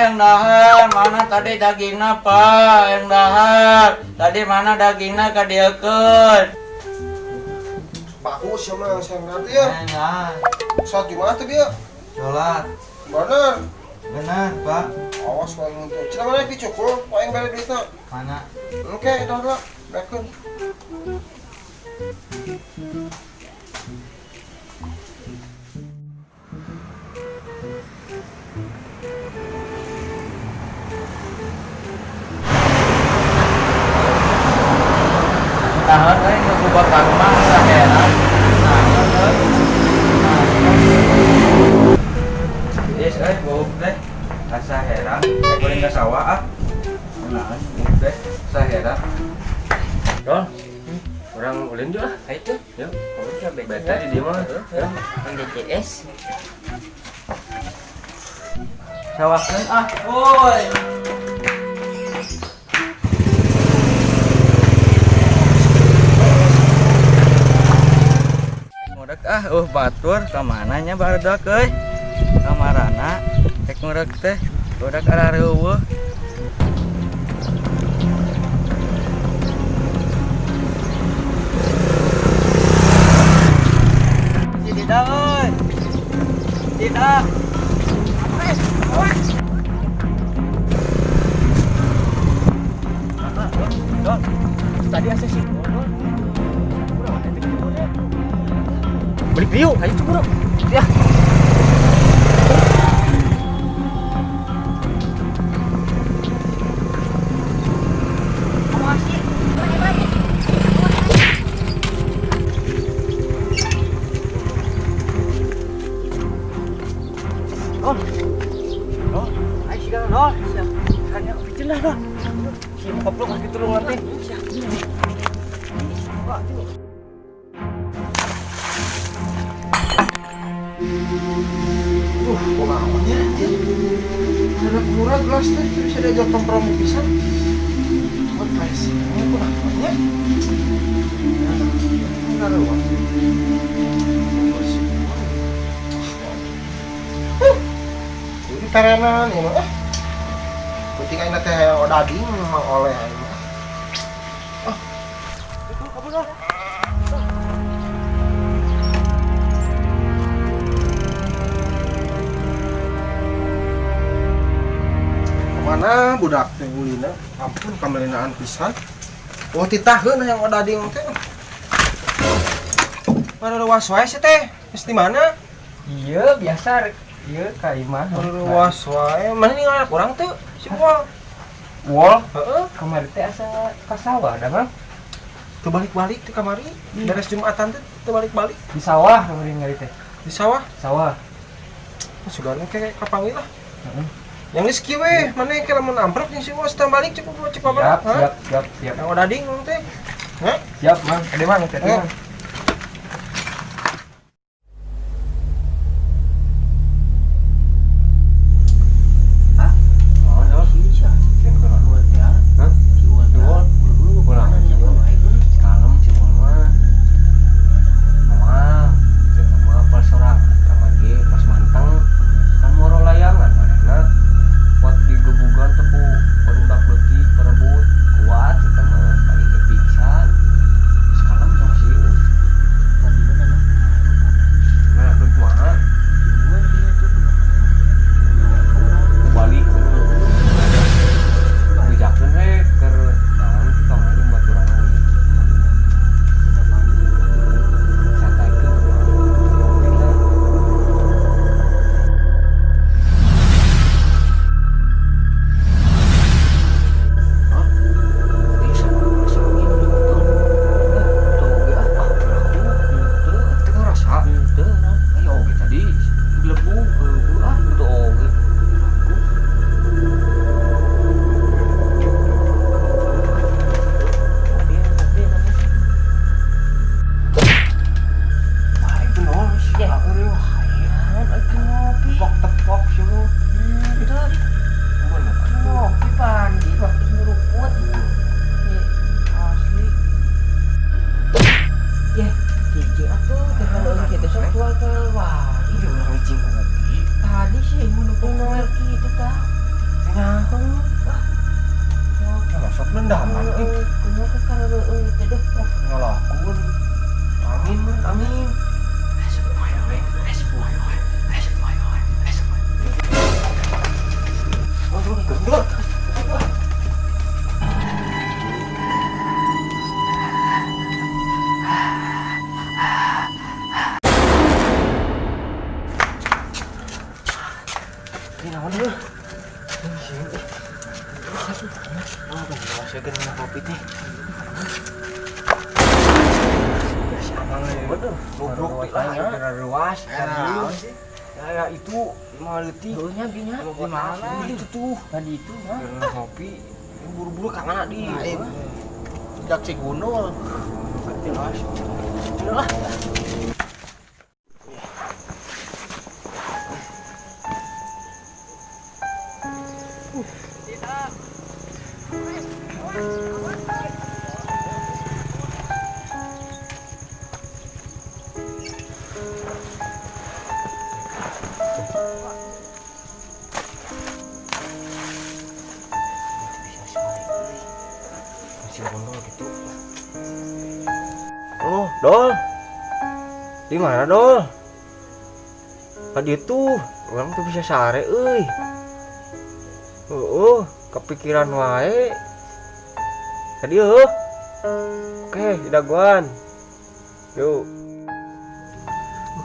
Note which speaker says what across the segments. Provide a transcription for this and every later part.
Speaker 1: Yang dahar, mana tadi dagingna, Pak? Yang dahar. Tadi mana dagingna kadieukeun?
Speaker 2: Bagus ya mah saya nanti ya.
Speaker 1: Nah,
Speaker 2: Saat gimana tuh dia?
Speaker 1: sholat.
Speaker 2: Bener.
Speaker 1: Benar, Pak.
Speaker 2: Awas kalau untuk. Cina mana dicukur? Paling bere duitna.
Speaker 1: Mana?
Speaker 2: Oke, itu lah. Bekeun.
Speaker 1: Tahan euy nu ku bakar mah saheran. Nah, euy. Yes, euy, bau teh. Asa heran, rek ulin ka sawah ah. Kunaon bau teh saheran.
Speaker 3: Dol, orang ulin juga lah.
Speaker 4: Itu.
Speaker 3: Yuk.
Speaker 4: Beta
Speaker 3: Beta di dia mah.
Speaker 4: Heeh. DCS.
Speaker 1: Sawahkeun ah, woi. Ngurek ah, batur ka mana nya barudak euy? Ka marana rek ngurek teh, budak arareuweuh. Tidak euy. Tidak. Dol, tadi asa sih.
Speaker 3: Beli piu, ayo tuh bro. Ya.
Speaker 4: Dol. Dol, ayo sih Dol. Kan yang bikin dah, Dol.
Speaker 3: Si koplok kaki tulungan teh.
Speaker 2: Kunaonnya anjir. Anak murah gelas teh bisa diajak kompromi pisan. Buat pricing kunaonnya. Ngaruh. Ini terenan ya mah. Penting aing teh hayang daging memang oleh aing mah. Ah. Itu kabur lah. Mana budak teh ulina? Ampun kamelinaan pisan. Oh titaheun hayang odading teh. Mana ruas wae sih teh? Geus di mana?
Speaker 4: Iya, biasa. Iya, ka imah.
Speaker 2: Ruas wae. Mana ningali anak urang teu? Si Wol.
Speaker 4: Wol,
Speaker 2: Heeh.
Speaker 4: kamari teh asa ka sawah da, Bang.
Speaker 2: Teu balik-balik teh kamari. Beres Jumatan teh teu balik-balik
Speaker 4: Di sawah kamari ningali teh.
Speaker 2: di sawah.
Speaker 4: Sawah.
Speaker 2: Sugana kayak kapanggil lah.
Speaker 4: Heeh.
Speaker 2: Yang geus kieu we, mana ke lamun amprok jeung si Wol teu balik cukup cek
Speaker 4: Siap,
Speaker 2: babar.
Speaker 4: siap, siap, siap.
Speaker 2: Yang odading teh. Hah?
Speaker 4: Siap, Mang. Ade, Mang, hati-hati,
Speaker 2: Eh.
Speaker 4: Mang.
Speaker 3: Oh, Dol. Kieu kunaon? Hah? Si Wol. Pulang si Wol. Kalem si Wol mah. Moal. Kita mah apal sorangan ka ge pas manteng kan moro layangan manehna. Buat digebugan teh ku barudak leutik parebut kuat kita mah tadi ge pingsan. Kalem tong sieun. Bener, nubruk lah, ruas. Ya itu mah leutik.
Speaker 4: Heunya binya.
Speaker 3: Di mana? Itu tuh.
Speaker 4: Tadi itu mah.
Speaker 3: Ngopi buru-buru ka mana di?
Speaker 2: Jak si gundul.
Speaker 3: Jelas.
Speaker 4: Lah.
Speaker 3: Oh, Dol. Di mana, Dol? Tadi itu orang tuh bisa sare euy. Heeh, kepikiran wae. Tadi heuh. Oke, dagoan. Yuk.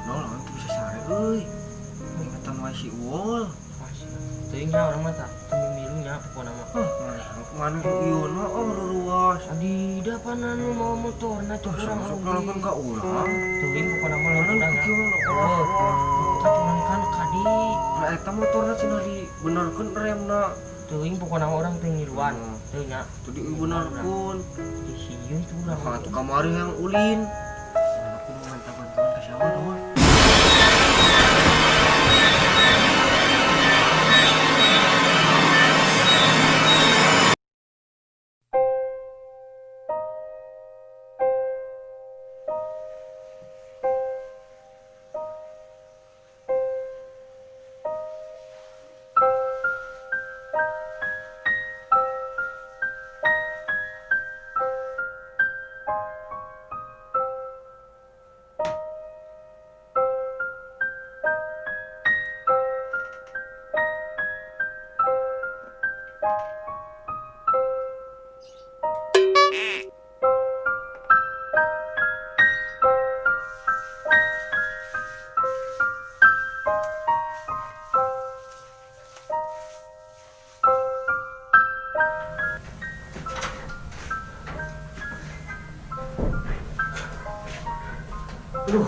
Speaker 3: Dol, orang tuh bisa sare euy. Ingatan wae si Uol.
Speaker 4: Teuing nya urang mah tah teu milunya pokona mah.
Speaker 3: Mana ieu na oh ruruas.
Speaker 4: Adi da panan nu mau motorna tuh urang
Speaker 3: Sok nonton ka urang.
Speaker 4: Teuing pokona mah urang ya. Katuran kan kadi.
Speaker 3: Nah eta motorna cenah dibenerkeun remna.
Speaker 4: Teuing pokona mah urang teu ngiluan. Teu nya.
Speaker 3: Teu dibenerkeun.
Speaker 4: Di sieun tuh urang.
Speaker 3: Nah atuh kamari yang ulin. Aku mau minta bantuan ke siapa dong? Aduh,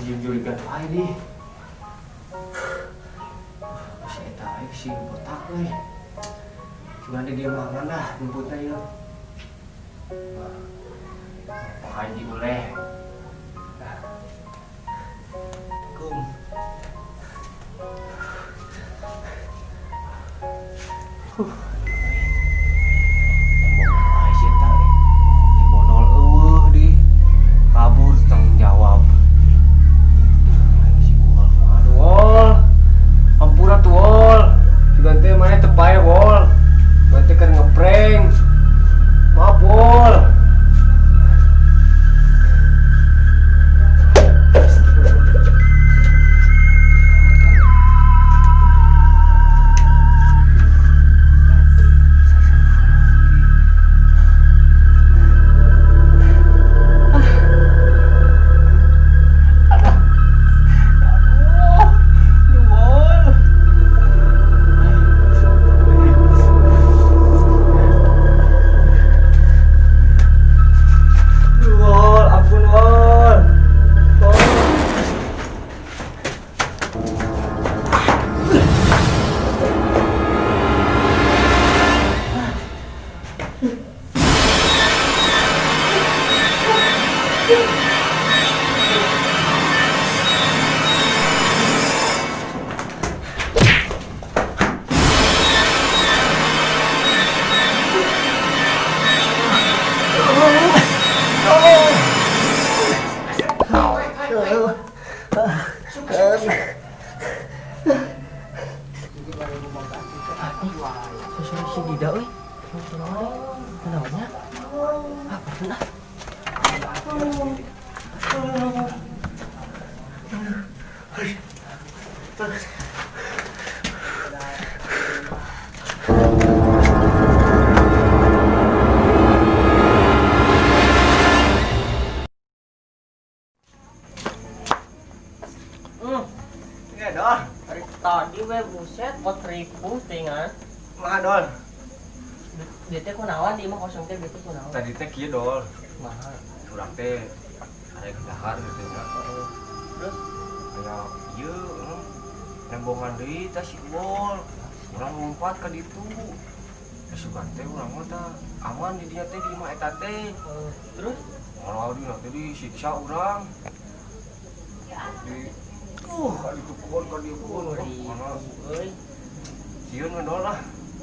Speaker 3: jujur wae deh. Si eta wae si botak euy. Cuman di dia mangan dah jemputna ieu. Pak Haji boleh. Kum. Si eta euy. Si bonol eueuh di. Kabur tanggung jawab. Si Wol, aduh Wol. Ampura tuh Wol. Juga teh mana teu pae Wol. Nanti keur ngeprank. Maaf Wol.
Speaker 4: Si Dida euy. Kunaonnya? Ah, pernah.
Speaker 3: Ya, Dol.
Speaker 4: Tadi we buset pot ribu tingan.
Speaker 3: Mah, Dol.
Speaker 4: Dia teh kunaon di imah kosong teh dia teh kunaon.
Speaker 1: Tadi teh kieu, Dol.
Speaker 4: Kumaha?
Speaker 1: Urang teh
Speaker 3: Arek dahar gitu nya.
Speaker 4: Terus
Speaker 3: Aya ieu nembongan deui tah si Uwol. Urang lompat ka ditu. Sugan teh urang mah tah aman di dinya teh di imah eta teh.
Speaker 4: Terus
Speaker 3: Malah di nanti disiksa urang. Di ka ditu pohon ka dieu pohon. Mana
Speaker 4: euy.
Speaker 3: sieun ngendol lah.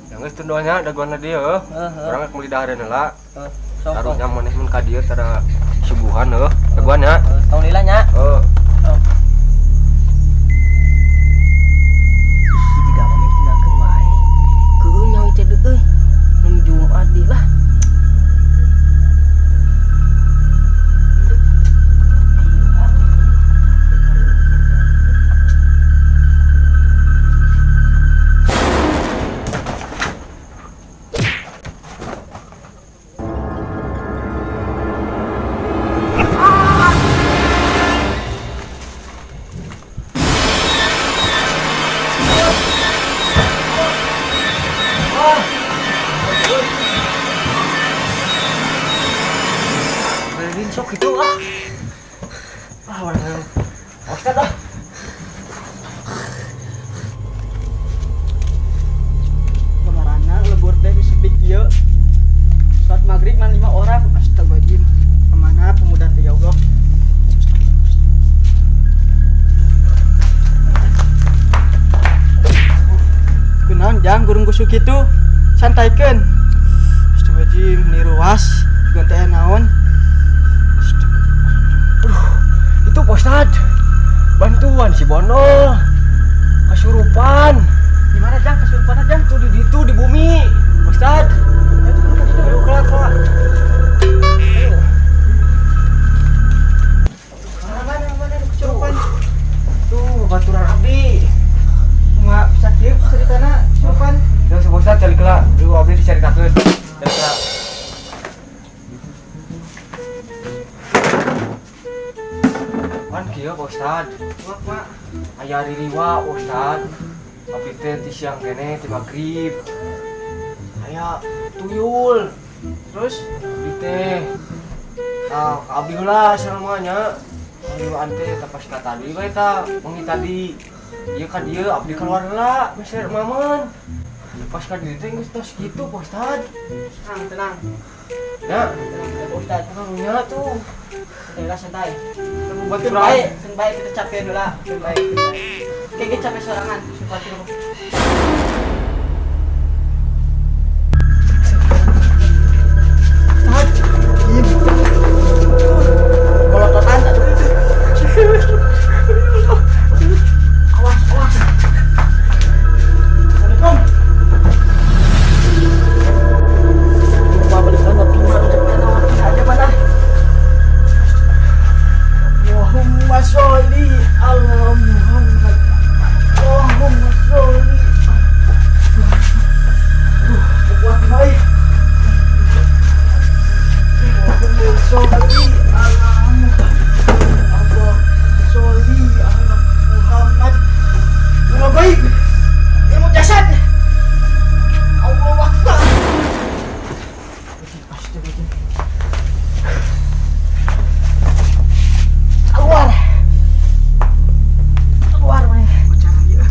Speaker 3: Yang geus teu nya dagoanna dieu heuh.
Speaker 4: Heeh.
Speaker 3: Urang rek meuli dahareun heula.
Speaker 4: Heeh. Sok.
Speaker 3: Taruhnya maneh mun ka dieu tara suguhan heuh. Dagoan nya.
Speaker 4: Tong lila nya.
Speaker 3: Heuh.
Speaker 4: Jika mami tinggalkeun wae. Keueung nyawa teh deui euy. Nung Jumat di lah.
Speaker 3: Beureun sok kitu ah. Ah urang. Ustad ah.
Speaker 4: Kamarana lebur teh sepi kieu. Salat maghrib man 5 orang. Astagfirullahaladzim. Kemana pemuda teh ya Allah. Kunaon jang gurung gusuk kitu? Santaikeun. Astagfirullahaladzim, niruas juga teh naon.
Speaker 3: Itu Pak Ustad. Bantuan si Bondol. Kasurupan.
Speaker 4: Di mana jang kasurupan jang?
Speaker 3: Itu di ditu di bumi. Pak Ustad. Ayo kelak kelak. Ayo.
Speaker 4: Mana mana kesurupan?
Speaker 3: Tuh baturan abdi.
Speaker 4: Cuma bisa kieu ceritana kesurupan.
Speaker 3: Ya si Pak Ustad cari kelak. Duh abdi dicaritakeun. Cari kelak. Pan kieu Pak Ustad.
Speaker 4: Mak mak.
Speaker 3: Aya ririwa Pak Ustad. Abdi teh ti siang keneh ti magrib. Aya tuyul.
Speaker 4: Terus
Speaker 3: Abdi teh. Nah, ka abdi heula salamanya. Aduh ante teh pas ka tadi bae ta, wengi tadi. Ieu ka dieu abdi keluar heula meser maman. Pas ka dieu teh geus tos kitu Pak Ustad.
Speaker 4: tenang tenang.
Speaker 3: Ya,
Speaker 4: Tenang ya, Pak Ustad.
Speaker 3: karunya tuh.
Speaker 4: Santai lah santai.
Speaker 3: Baturan.
Speaker 4: Baik, sen baik kita capek dulu lah. Sen baik. Kayak kita capek sorangan. Syukur dulu. Ustad. Kolototan atuh. Awas, awas. Assalamualaikum. Lupa balikan tapi mah udah mana aja mana. Allahumma sholli ala Muhammad. Allahumma sholli. Aduh, kuat baik. Allahumma sholli ala Muhammad. Allahumma sholli ala Muhammad. Ilmu gaib, ilmu jasad. Allahu Akbar. Astagfirullahaladzim. Keluar. Keluar mana? Bicara dia.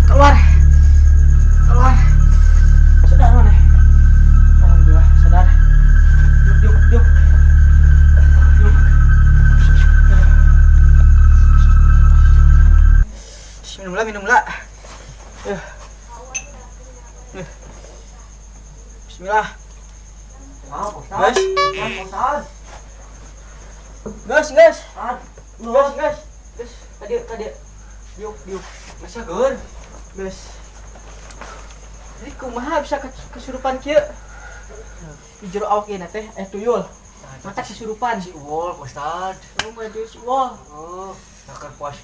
Speaker 4: Keluar. Keluar. Sadar mana? Alhamdulillah sadar. Yuk yuk yuk. Yuk. Minumlah, minumlah. Bismillah.
Speaker 3: Maaf, Pak Ustad.
Speaker 4: Guys.
Speaker 3: Pak Ustad.
Speaker 4: Guys, guys.
Speaker 3: Ustad.
Speaker 4: Guys, guys. Guys, tadi tadi. Diuk, diuk.
Speaker 3: Masa geur?
Speaker 4: Guys. Jadi kumaha bisa kesurupan kieu? Di jero awak ieu teh tuyul. Mata kesurupan.
Speaker 3: Si Uwol, Pak Ustad.
Speaker 4: Oh, mah si Uwol.
Speaker 3: Oh, nah kan pas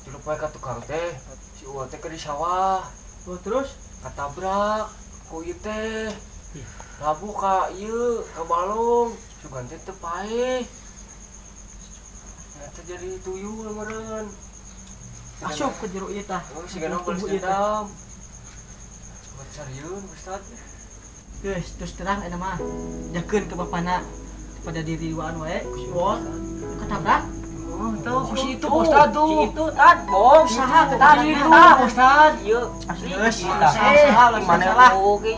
Speaker 3: dulu poe ka tukang teh, si Uwol teh ke di sawah,
Speaker 4: Oh, terus
Speaker 3: katabrak ku ieu teh. Labuh ka ieu, ka balong, sugan teh teu paeh. Eta jadi tuyul meureun.
Speaker 4: asup ke jero ieu tah.
Speaker 3: Oh, sigana balas
Speaker 4: Tubuh ieu teh.
Speaker 3: dendam. Buat sarieun, Ustad.
Speaker 4: Geus, terus terang eta mah. Jakeun ke bapana pada diri waan wae ku si Iwol. Nu katabrak.
Speaker 3: Oh, tuh, ku si itu Ustad tuh.
Speaker 4: Si itu tad bohong saha ke tad
Speaker 3: Si itu Ustad, ieu.
Speaker 4: Geus,
Speaker 3: Salah,
Speaker 4: salah,
Speaker 3: mana
Speaker 4: salah.
Speaker 3: Oke,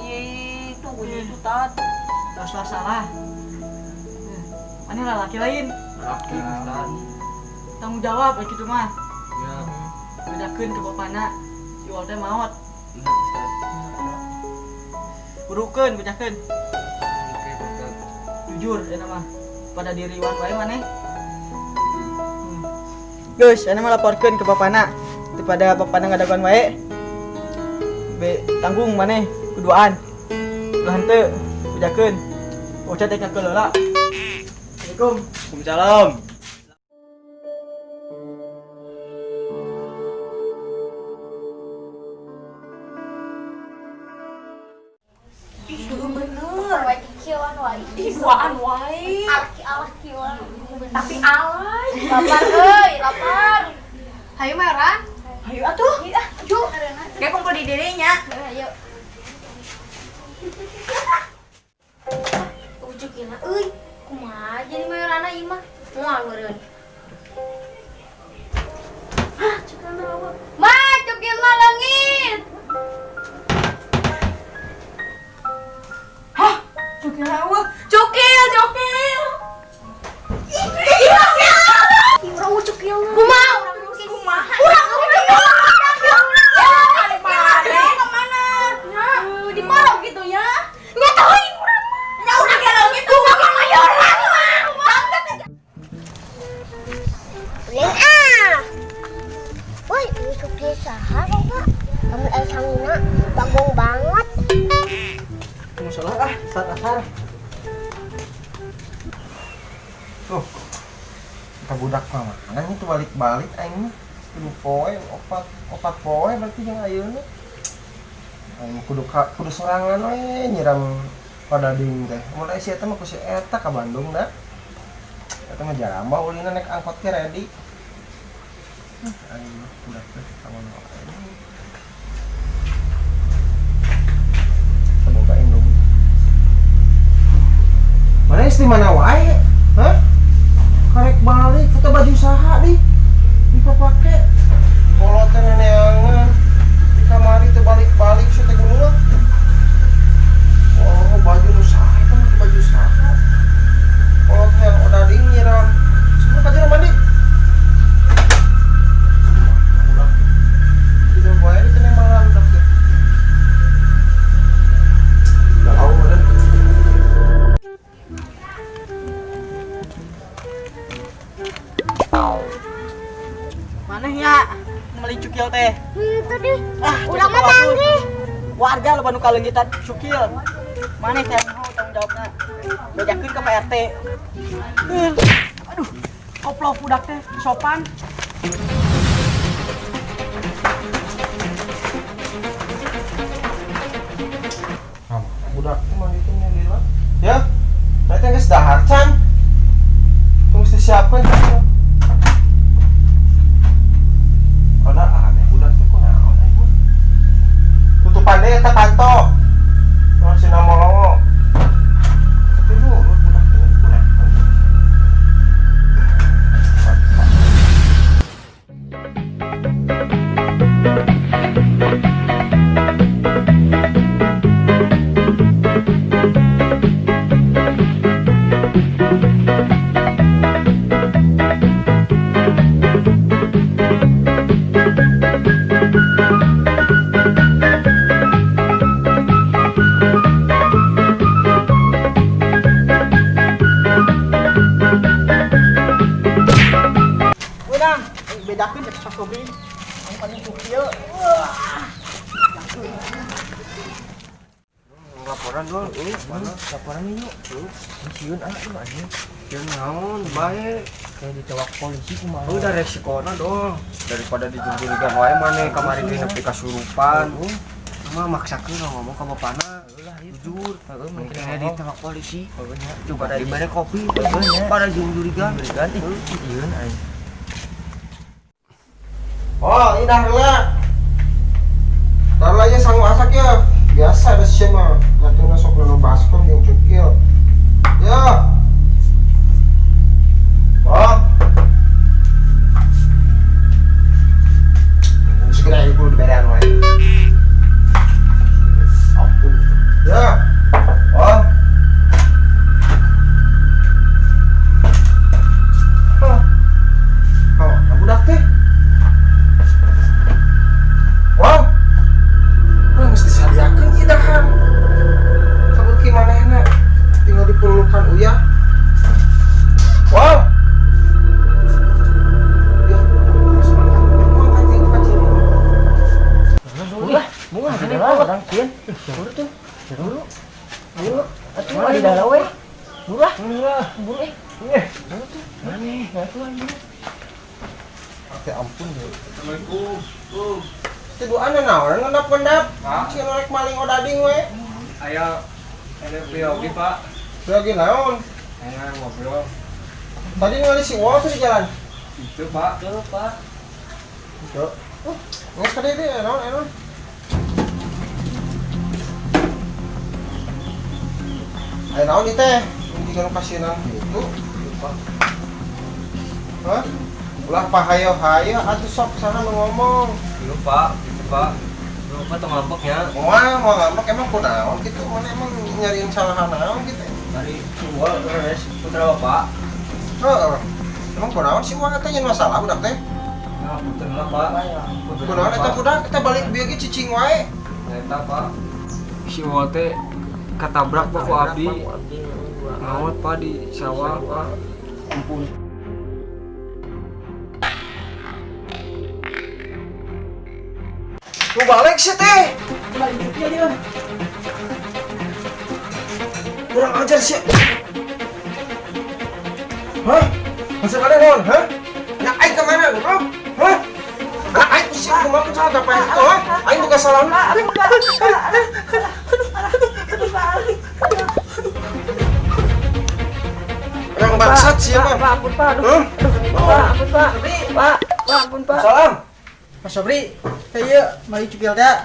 Speaker 3: itu ku si itu tad.
Speaker 4: Salah salah. Aneh lah laki lain.
Speaker 3: Laki Ustad.
Speaker 4: Tanggung jawab kayak gitu mah.
Speaker 3: Ya.
Speaker 4: Bedakeun ke bapana si Iwol teh maot.
Speaker 3: Iya, Ustad.
Speaker 4: Burukeun bedakeun.
Speaker 3: Oke, Ustad.
Speaker 4: Jujur eta mah. Pada diri wan wae maneh. Geus, ana mah laporkeun ke bapana. Daripada bapana ngadagoan wae. Be tanggung maneh kuduaan. Ulah henteu bejakeun. Bocah teh kakeul heula. Assalamualaikum.
Speaker 1: Waalaikumsalam.
Speaker 5: Bener wae kikieuan wae.
Speaker 6: Ih, duaan wae.
Speaker 5: Alaki-alaki kieuan.
Speaker 6: Tapi alay.
Speaker 5: Lapar euy, lapar. Hayu Mara.
Speaker 6: Hayu atuh.
Speaker 5: Iya, yuk.
Speaker 6: Kayak kumpul di dirinya.
Speaker 5: Ayo. Ujugina euy, kumaha jadi mayorana ieu mah? Moal meureun. Hah, cukilna apa? Ma, cukilna leungit.
Speaker 6: Hah, cukil eueuh. Cukil, cukil.
Speaker 5: Ih, urang cukilna. Kumaha urang lukis?
Speaker 6: Kumaha?
Speaker 5: Urang cukilna.
Speaker 6: Mana? Kemana?
Speaker 5: Ya, di mana gitu ya? Nya teuing urang mah.
Speaker 6: Nya urang ge leungit
Speaker 5: Kumaha mayoran mah?
Speaker 7: Ulin ah. Woi, ini cukil saha Bapak? Kamu air sanguna bagong banget.
Speaker 4: Mau sholat ah, salat asar.
Speaker 2: Tuh. Kita budak mah mana itu balik-balik aing mah. Kudu poe opat poe berarti jeung ayeuna. Aing kudu kudu sorangan we nyiram pada ding teh. Mun aya si eta mah ku si eta ka Bandung da. Eta mah jaramba ulina naik angkot ge ready. Aing mah budak teh ka mana wae. Semoga indung. Mana di mana wae? Hah? Karek balik kita baju saha di dipapake. Kolot teh neneangan. Di kamari teh balik-balik sia teh gunung. Oh, baju nu saha eta mah baju saha. Kolot teh yang odading nyiram. Semua ka jero mandi. Budak. Tidak wae di teh malam budak teh. Galau meureun.
Speaker 4: Maneh ya meuli cukil teh.
Speaker 7: Henteu deh.
Speaker 4: Ah,
Speaker 7: Urang mah tanggih.
Speaker 4: Warga loba nu kaleungitan cukil. Maneh teh mau tanggung jawabna. Bejakeun ke Pak RT. Aduh, koplok budak teh sopan.
Speaker 2: Budak teh mandi teh nya lila. Ya. Berarti geus dahar can. Geus disiapkeun can. Kada aneh budak teh kunaon aing mah. Tutupan deui eta panto. Naon sina molongo. Tapi nurut budak teh kunaon.
Speaker 4: Udang, bedakeun cek Pak Sobri. Anu paling cukil.
Speaker 3: Laporan dulu, mana laporan yuk. Sieun ah lu anjing. Sieun naon bae. Kayak ditewak polisi kumaha. Udah resikona dong. Daripada dijungjungan wae maneh kamari ge nepi kasurupan. Mah maksakeun ngomong ka bapana. Jujur, heeh mungkin ditewak polisi. Coba dibere kopi, pada jungjurigan. Sieun aing.
Speaker 2: Oh, ini dah heula. Dah heula ya sangu asak ya. Biasa ada sia mah. Datangna sok nu baskom jeung cukil. Ya. Wah. Segera ibu diberean wae. Ampun. Ya. Wah. Hah. Oh, budak teh. Wah. Wah, geus disadiakeun ieu dahar. Sabeuki manehna tinggal diperlukan uyah. Wah. Ya, mangkat jeung kacil.
Speaker 3: Ulah, bunga di dalam orang sieun. Buru tuh. Buru. Buru. Atuh mah di dalam we. Buru ah. Buru eh. Buru tuh. Maneh, atuh buru.
Speaker 2: Oke, ampun ya.
Speaker 1: Assalamualaikum.
Speaker 2: Itu duaan naon ngendap-ngendap.
Speaker 1: Pak.
Speaker 2: Sieun rek maling odading we.
Speaker 1: Aya ada priyogi, Pak.
Speaker 2: Lagi naon?
Speaker 1: Aya ngobrol.
Speaker 2: Tadi ningali si Wol tuh di jalan.
Speaker 1: Itu, Pak.
Speaker 3: Tuh, Pak.
Speaker 2: Itu. Nges ka dieu naon naon. Aya naon ieu teh? Ini nu kasieunan kitu. Hah? Ulah pahayo-hayo atuh sok sana nu ngomong.
Speaker 1: Itu, Pak. Itu, Pak.
Speaker 3: Lupa tuh ngambeknya.
Speaker 2: Moal mau ngambek emang kunaon kitu, mana emang nyariin salahan naon gitu.
Speaker 1: Dari Uwal beres putra Bapak.
Speaker 2: Heeh. Emang kunaon sih Wol teh nyen masalah budak teh?
Speaker 1: Nah, punten lah, Pak. Punten
Speaker 2: Kunaon
Speaker 1: lah,
Speaker 2: eta
Speaker 1: Pak.
Speaker 2: budak kita balik bieu ge cicing wae.
Speaker 1: Eta, Pak. Si Uwal teh katabrak Pak ku abdi. Maot, Pak, di sawah, Pak. Ampun.
Speaker 2: Lu balik sih teh.
Speaker 4: Balik cukil dia.
Speaker 2: Kurang ajar sih. Hah? Maksud mana naon? Hah? Anak aing kemana bro? Hah? Anak aing sih kumaha kudu salah apa itu? Hah? Aing bukan salah. Orang bangsat sih mah.
Speaker 3: Pak, ampun, Pak. Aduh.
Speaker 2: Hah?
Speaker 3: Pak, ampun, Pak. Pak, Pak, ampun, Pak.
Speaker 2: Salam.
Speaker 4: Mas Sobri, teh ieu mali cukil teh.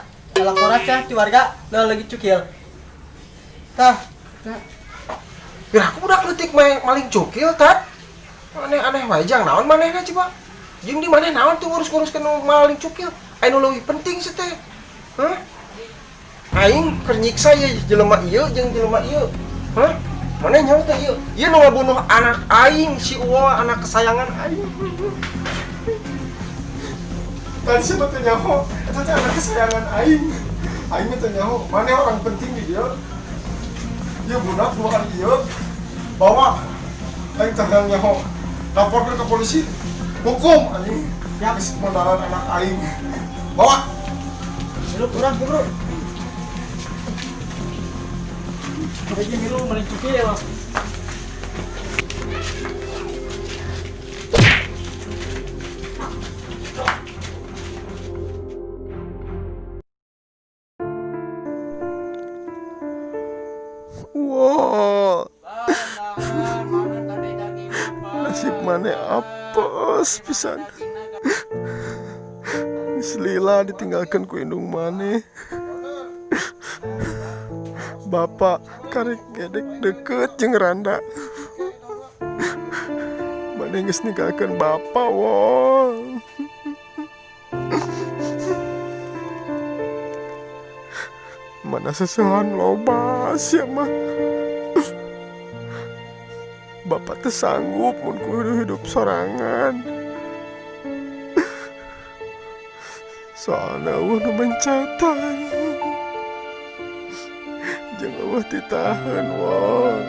Speaker 4: Laporan teh ti warga lo lagi cukil. Tah, tah.
Speaker 2: Biar aku budak leutik maling cukil tat. Aneh-aneh wae jang naon manehna coba. Jeung di maneh naon tuh ngurus-nguruskeun nu maling cukil. Aya nu leuwih penting sih teh. Hah? Aing keur nyiksa ieu jelema ieu jeung jelema ieu. Hah? Maneh nyaho teh ieu. Ieu nu ngabunuh anak aing si Uwo, anak kesayangan aing.
Speaker 8: Tadi siapa tuh nyaho? Itu teh anak kesayangan aing. Aing teh nyaho, mana orang penting di dia? Ieu budak dua kali ieu. Bawa aing teh nyaho. Laporkan ke polisi. Hukum anjing.
Speaker 4: Ya.
Speaker 8: Geus mondaran anak aing. Bawa.
Speaker 4: Lu kurang bro. Lagi milu maling cukil.
Speaker 8: Wow. Nasib maneh apes pisan. Geus lila ditinggalkan ku indung maneh. Bapak karek gedek deket jeung randa. Maneh geus ninggalkeun bapak, Wong. Mana sesehan loba sia mah. Bapak teu sanggup mun kudu hidup sorangan. Soalna eueuh nu mencetan. Jeung eueuh titaheun, Wong.